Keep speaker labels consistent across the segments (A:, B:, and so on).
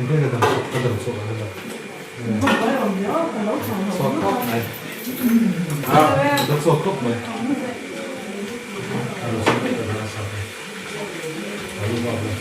A: Engtin ka dam ka dam chhuak ang emaw. Chhuak khawp mai. A dam chhuak khawp mai. A lo sawi daih ta a sa kha. A lu bak la.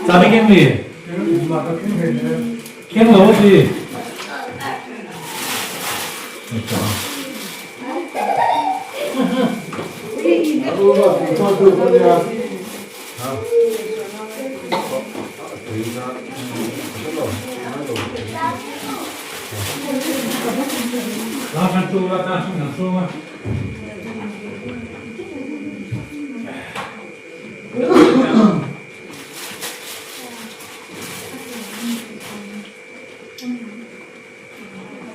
A: Chabi keng mi? Keng lo ti.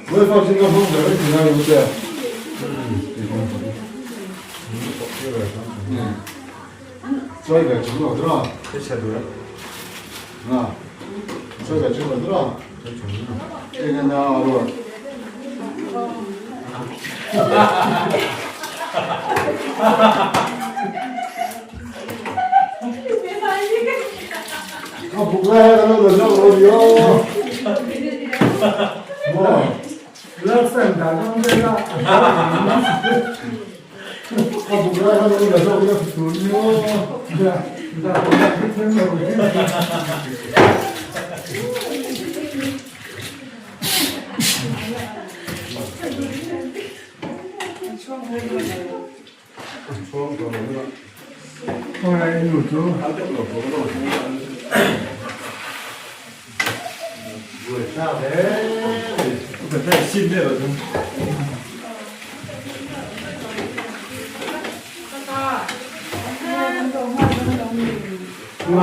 B: 不会放心，刚放的，平常有点。嗯。这个整个多少？
A: 这钱多。
B: 啊，这个整个多少？这个呢，阿罗。啊，不过那个那个哟。哇。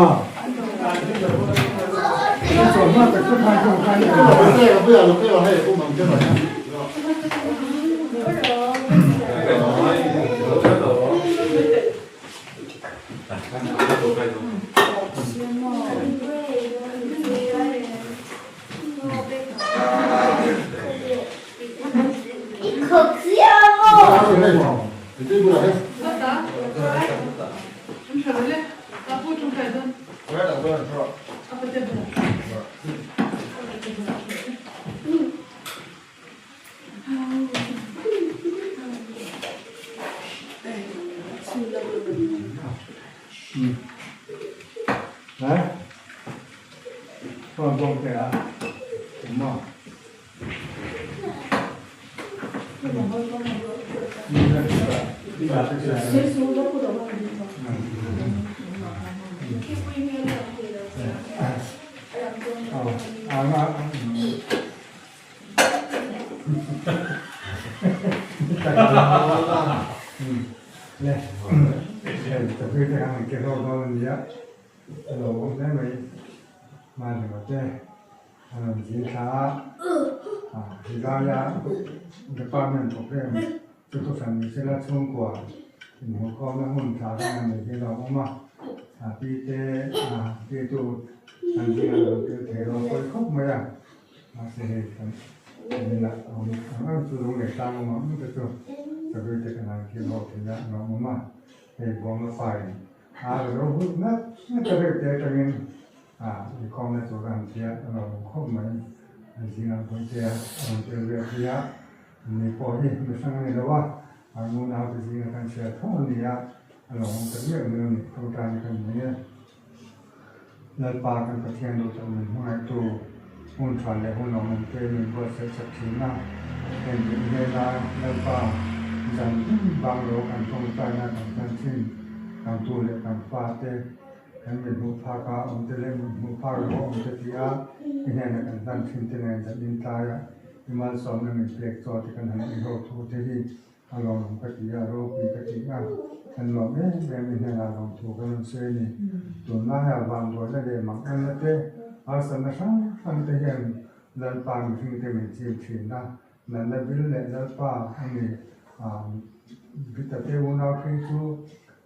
C: Rita te unau phei chu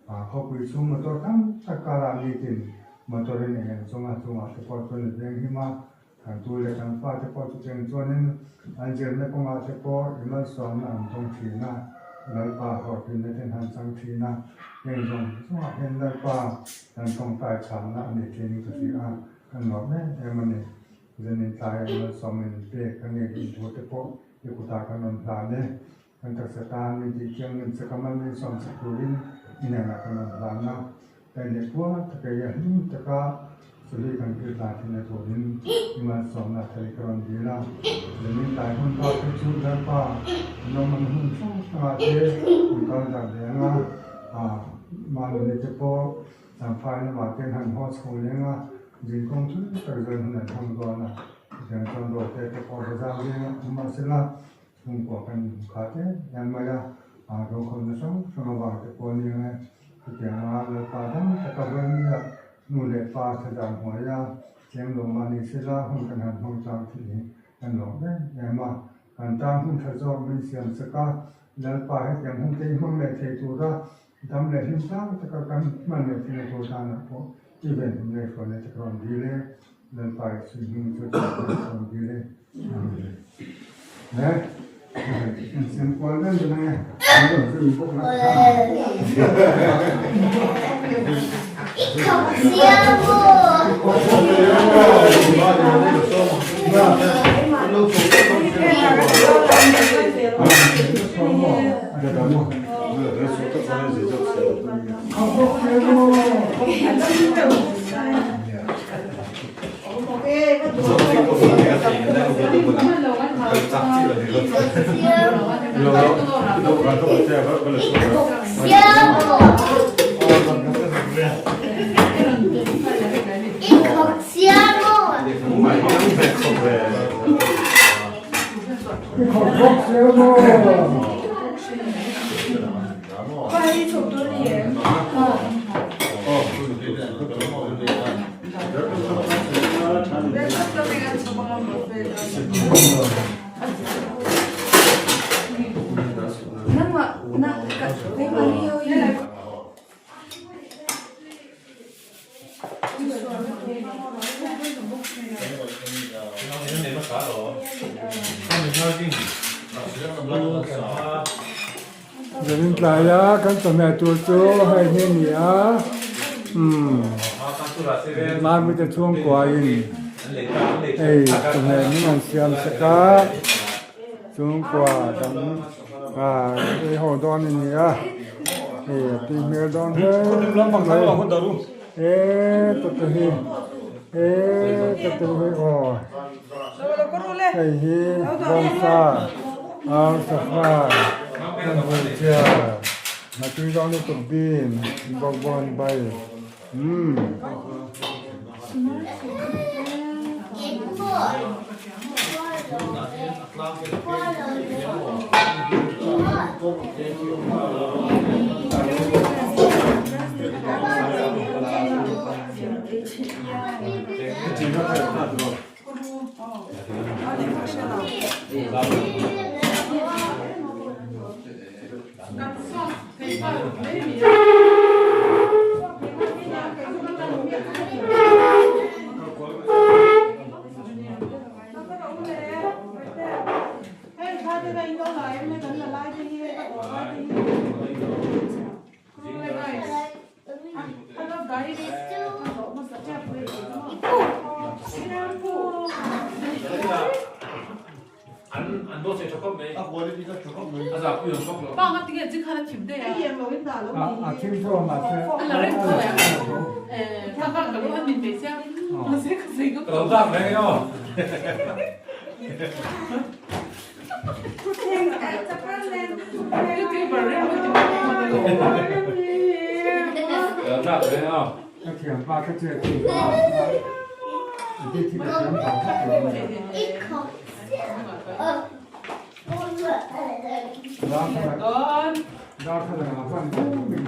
C: khawpui chhung motor tam tak karah nitin motor in eng chunga chungah te pawh chuan a veng him a, Thantu leh kan fate pawh chu cheng chuanin an zirna kawngah te pawh i malsawmna an tawng thin a, Lalpa hlawhtlinna ten han chang thin a, heng zawng zawngah hian Lalpa kan tawngtai chhangna a ni thin ka hria a, kan lawm em em a ni. Zanin tlaiah i malsawm in pek a ni tih thu te pawh i kutah kan rawn hlan e. Kan taksa tan min tih chiang min chak a mal min sawm chak turin i hnenah kan rawn hlan a. Hei leh pual taka i a hlim taka chuli kan kil tla thin a turin i malsawmna thei ka rawn dil a. Zanin tlai hun bak hi chu Lalpa an awm ang hun hrang hrangah te an kal darh leh ang a, mahni te pawh Champhai lamah te an han haw chho leng a, zinkawng thil tak zawn hun an hmang dawn a. Chutiang chuan Rote te pawh bazar vengah awm mahsela Chhungkua kan inhmu khat em em mai a, rokhawlna hrang hrang avang te pawh a ni ang e. Chutianga Lalpa dam taka vawinia nu leh pa thadam hnuaia cheng lo mah ni sela hun kan han hmang tlang thei hi kan lawm em em a. Kan tan hun tha zawk min siam chak a, Lalpa hetiang hun te i hmang leh thei tura dam leh hlim tlang taka kan hman leh theihna tur danah pawh i venhim leh hruai leh te ka rawn dil e. Lalpa i chhun hming chu ka rawn dil e. Zanin tlaia kan chawhmeh tur chu hei hi a ni a umm Mamite chhungkuain hei chawhmeh min an siam sak a chhungkua dang ah ei haw dawn a ni a hei a tui hmel dawn hle mai e tute hi e tute hi aw. Hei hi bawngsa ar sangha kan hmeichhia hnatui zawng lutuk bean bawkbawn bai umm. A thim tho mahse Ka thiam pa ka che chu pa a ti thi ka thiam pa ka thiam Dar thla la van min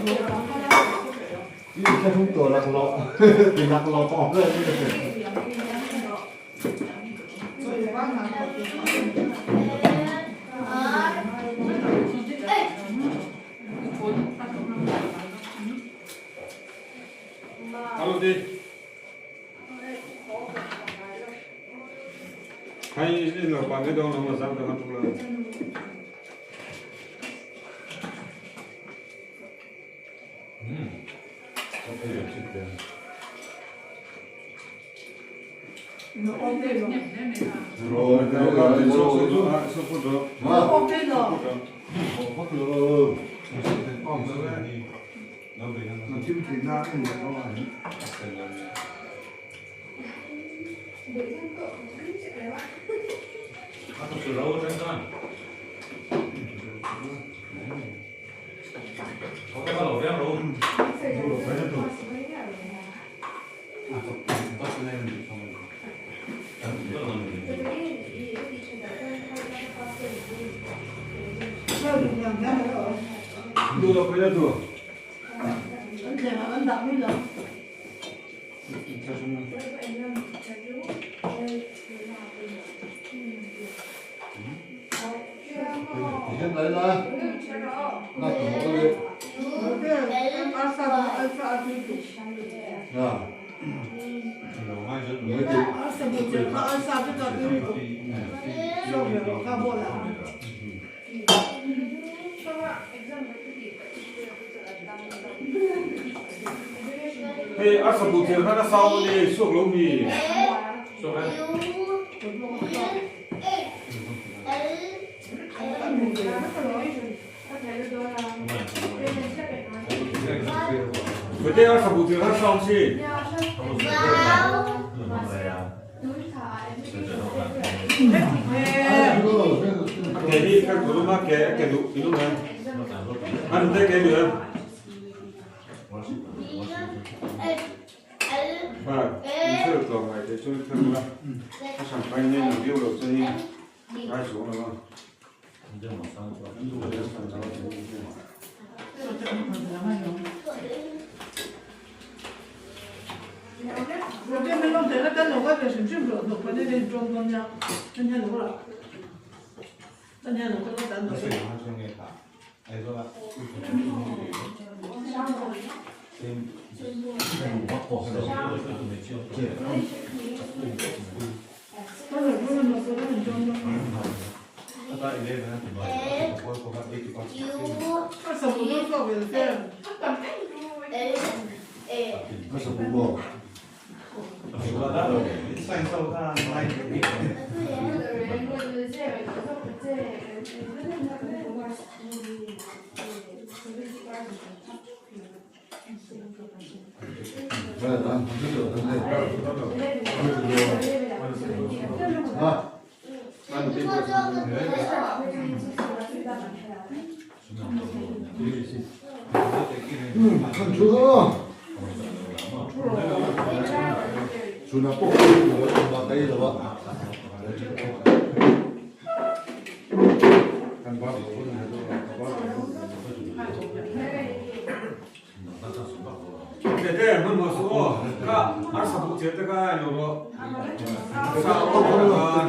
B: Cái không tổ lạc lọ thì lạc lọ to lên.
A: Alo đi. Hay là bạn cái đâu mà dám được ăn là.
B: Rồi, rồi, rồi, rồi. Hiện đấy là là của mỗi à
A: Hey, asa bu thil kha ka sau ni suak lo mi. Với thế asa bu thil kha sau chi. Cái đi các cụ mà cái cái đủ đủ mà. Ăn thế cái được. Ba,你这个买的就是这个，他想把你那个六楼生意开熟了吗？
B: 25 rồi làm không biết được đây. À. 한 주서 주나 꼭 막 cái đó
A: Để thế mình mà số cái asa bu thil cái nó nó. Sao
B: không có đâu hả?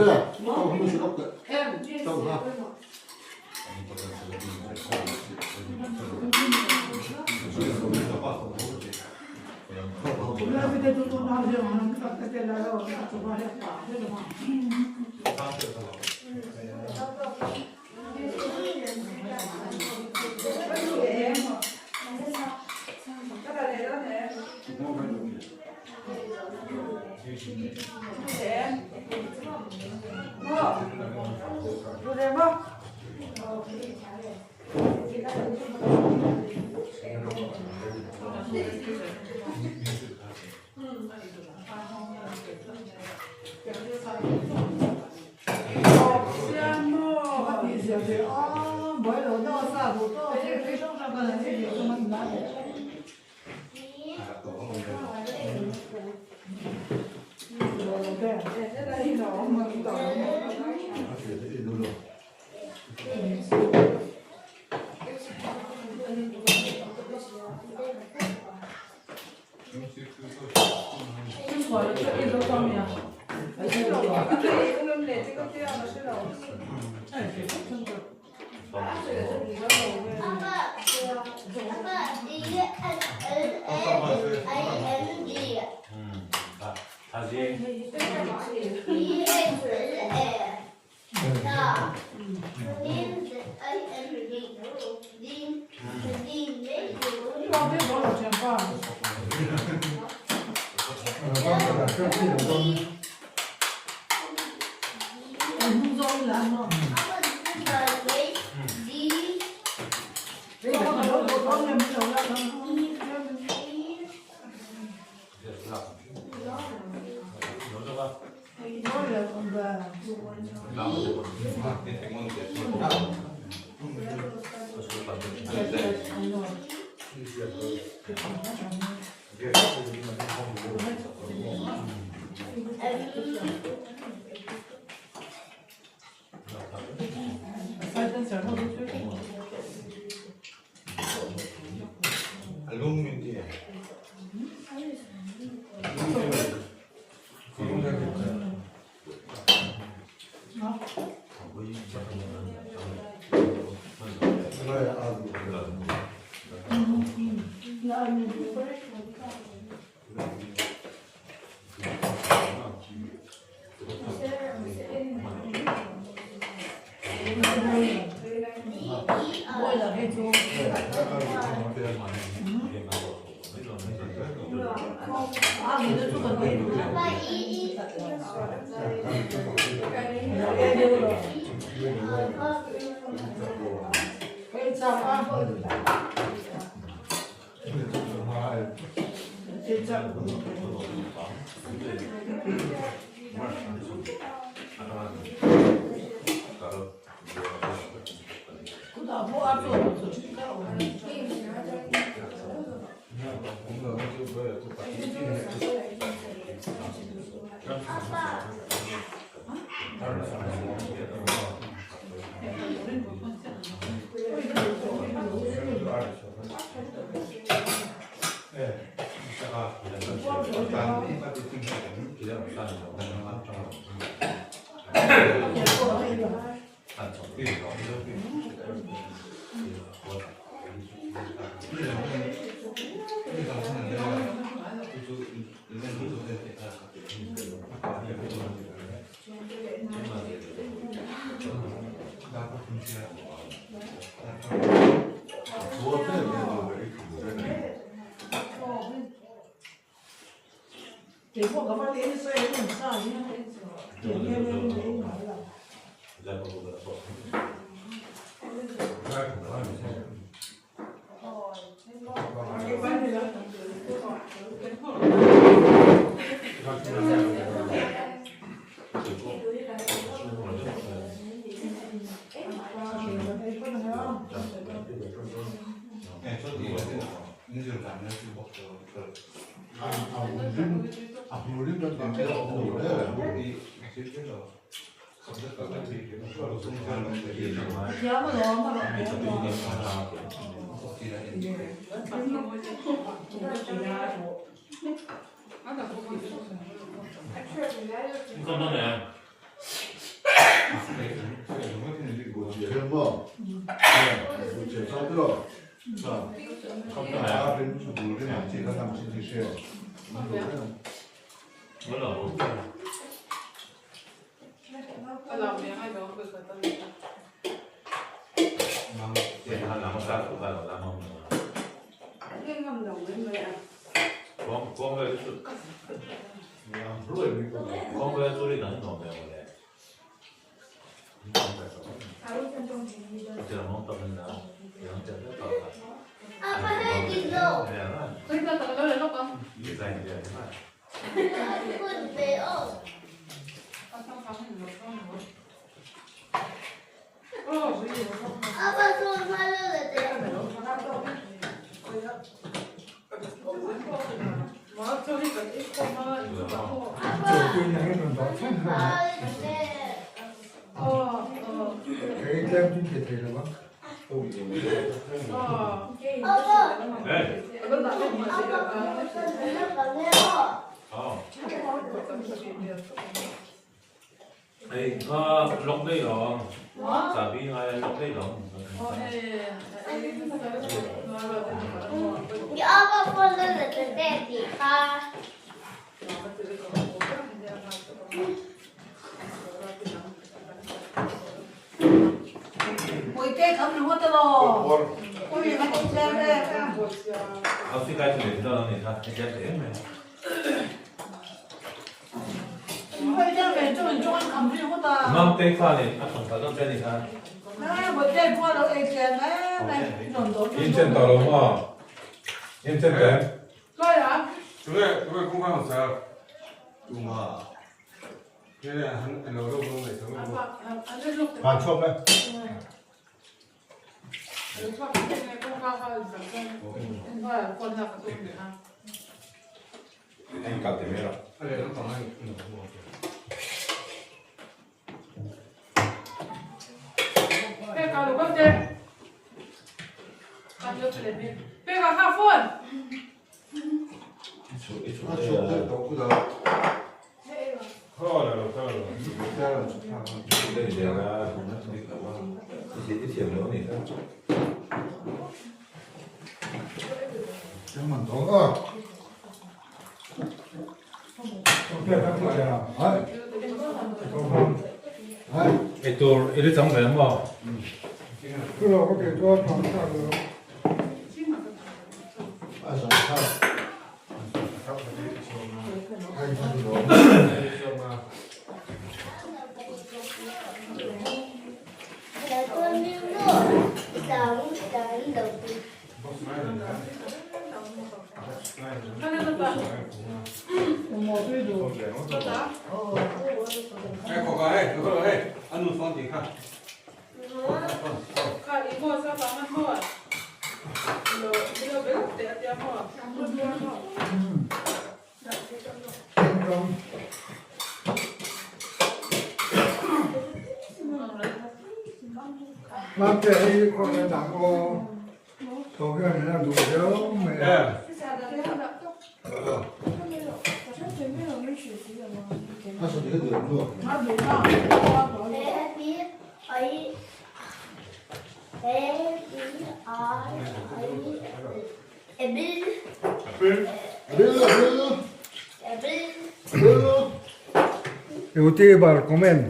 C: Youtuber comment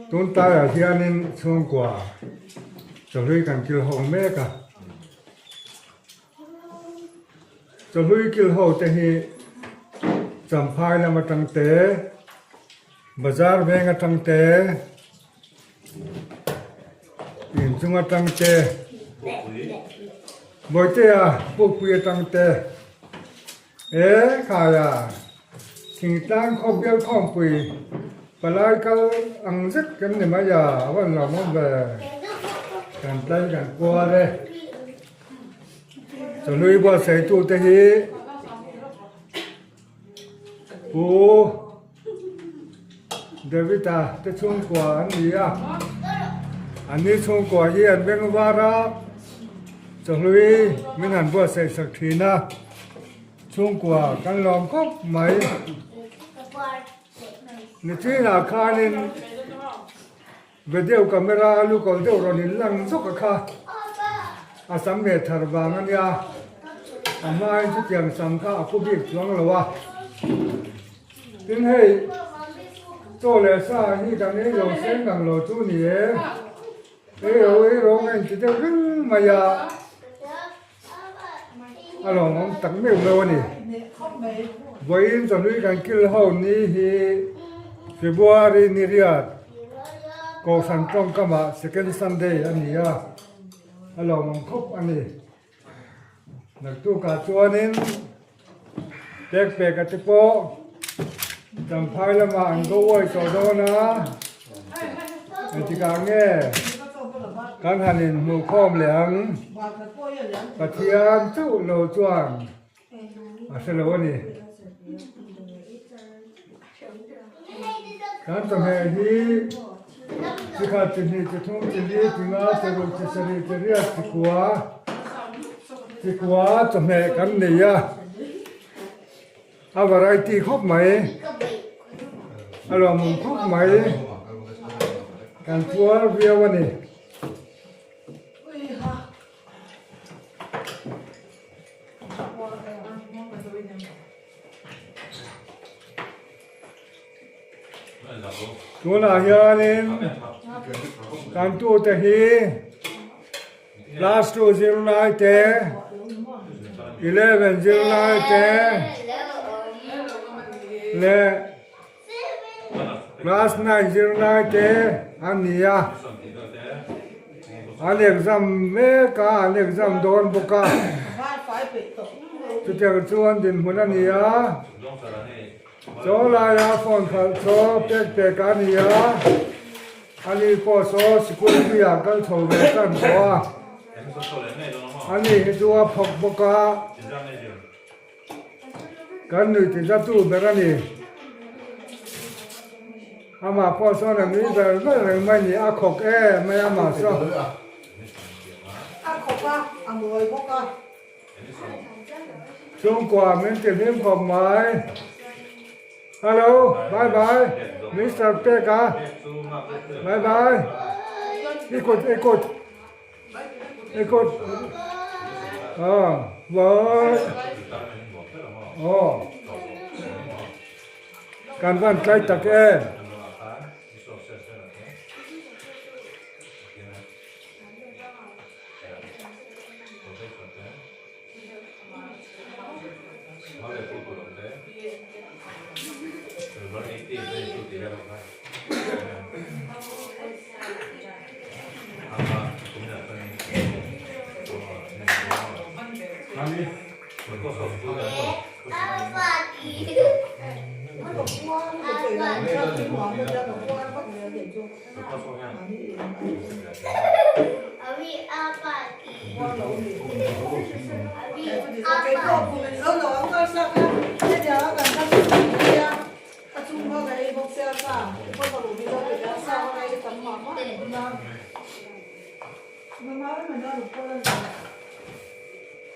C: tun taiah hianin chhungkua chawhlui kan kil ho mek a chawhlui kil ho te hi champhai lam atang te bazar veng atang te inchung atang te Bawitea pukpui atang te e khaia thingtlang khawp bial khawmpui palai kal ang zet kan ni mai a a van lo awm ve kan tlai kan kual e chawhlui buatsaih tute hi Pu David-a te chhungkua an ni a, an ni chhungkua hi an beng var a, chawhlui min han buatsaih sak thin a, chhungkua kan lawm khawp mai. Nichinah khanin video camera a lu kawl deuh rawn in lang zawk a kha a sam leh thar vang a nia a hmain chutiang sam kha a pu bik chuang lo a tin hei chaw leh sa hi kan ei lo seng ang lo chu ni e ei ro ei rawng a inti deuh reng mai a a lawmawm tak meuh meuh a ni. Vawiin chawhlui kan kil ho ni hi February ni riat Kohhran tawngkamah Second Sunday a ni a, a lawmawm khawp a ni. Naktukah chuanin pek pek a te pawh Champhai lamah an go uai tawh dawn a, engtikah nge kan han inhmuh khawm leh ang? Pathian chauh lo chuan a hre lo a ni. Kan chawhmeh hi chi khat, chi hnih, chi thum, chi li, chi nga, chi ruk, chi sarih, chi riat, chi kua, chi kua chawhmeh kan nei a. A variety khawp mai. A lawmawm khawp mai. Kan puar viau a ni. Tunah hianin kan tute hi class 2 zirlai te 11 zirlai te leh class 9 zirlai te an ni a an exam mek a an exam dawn bawk a chutiang chuan dinhmun a ni a. Chaw laia phone khalh chaw pek pek a ni a, ani pawh saw sikul puiah kal chho ve tan tawh a, ani hi chu a phawk bawk a, kan nui ti zatu ber a ni. Amah pawh sawn a nui ber ber reng mai ni, a khawk em mai amah saw.
D: A khawk a, a mawi bawk a.
C: Chhungkua min ti hlim khawp mai. Hello, bye bye, Mister Peka. Bye bye. I kut, i kut. I kut. Ah, bye. Oh. Kan van tlai tak em.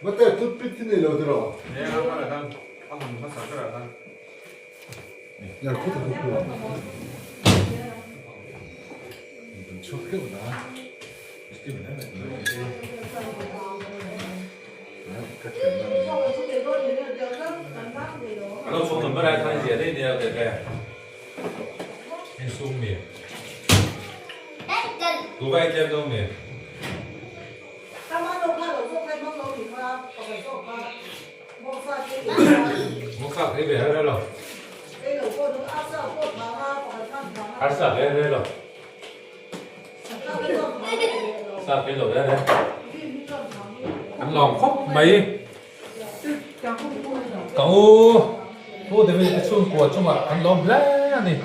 B: Mate, toothpick hi nei lo tiraw?
E: An lawm khawp mai ka u Pu David te chhungkua chungah an lawm hle a ni.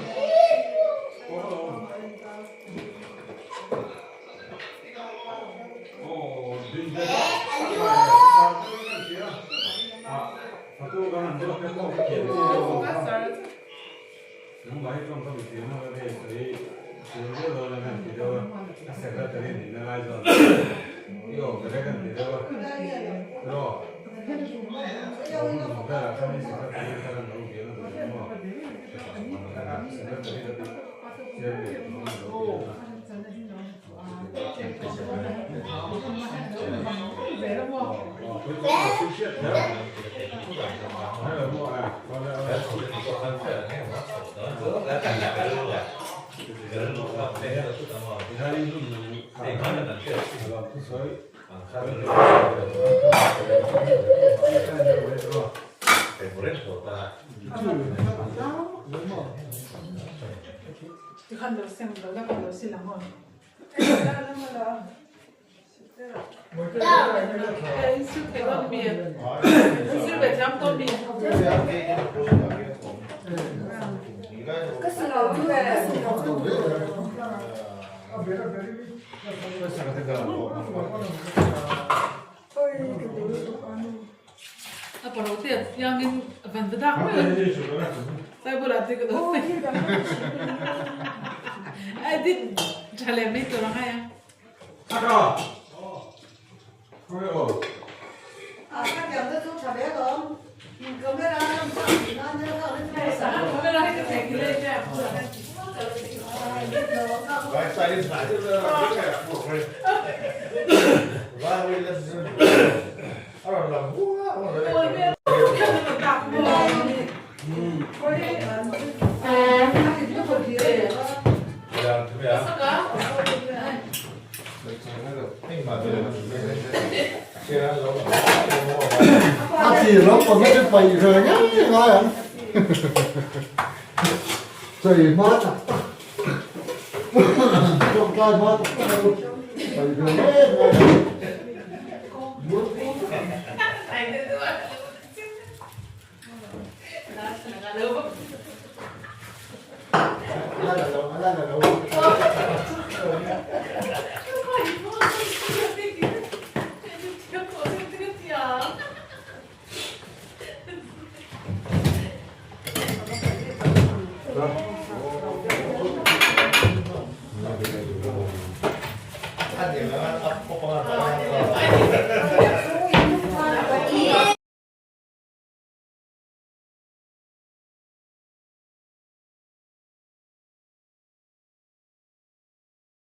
B: A thir lam pang hi chu paih ve ngei ngai ang. Chei hma tak tak tawngtai hma tak tak a chu paih ve ngei ngai ang.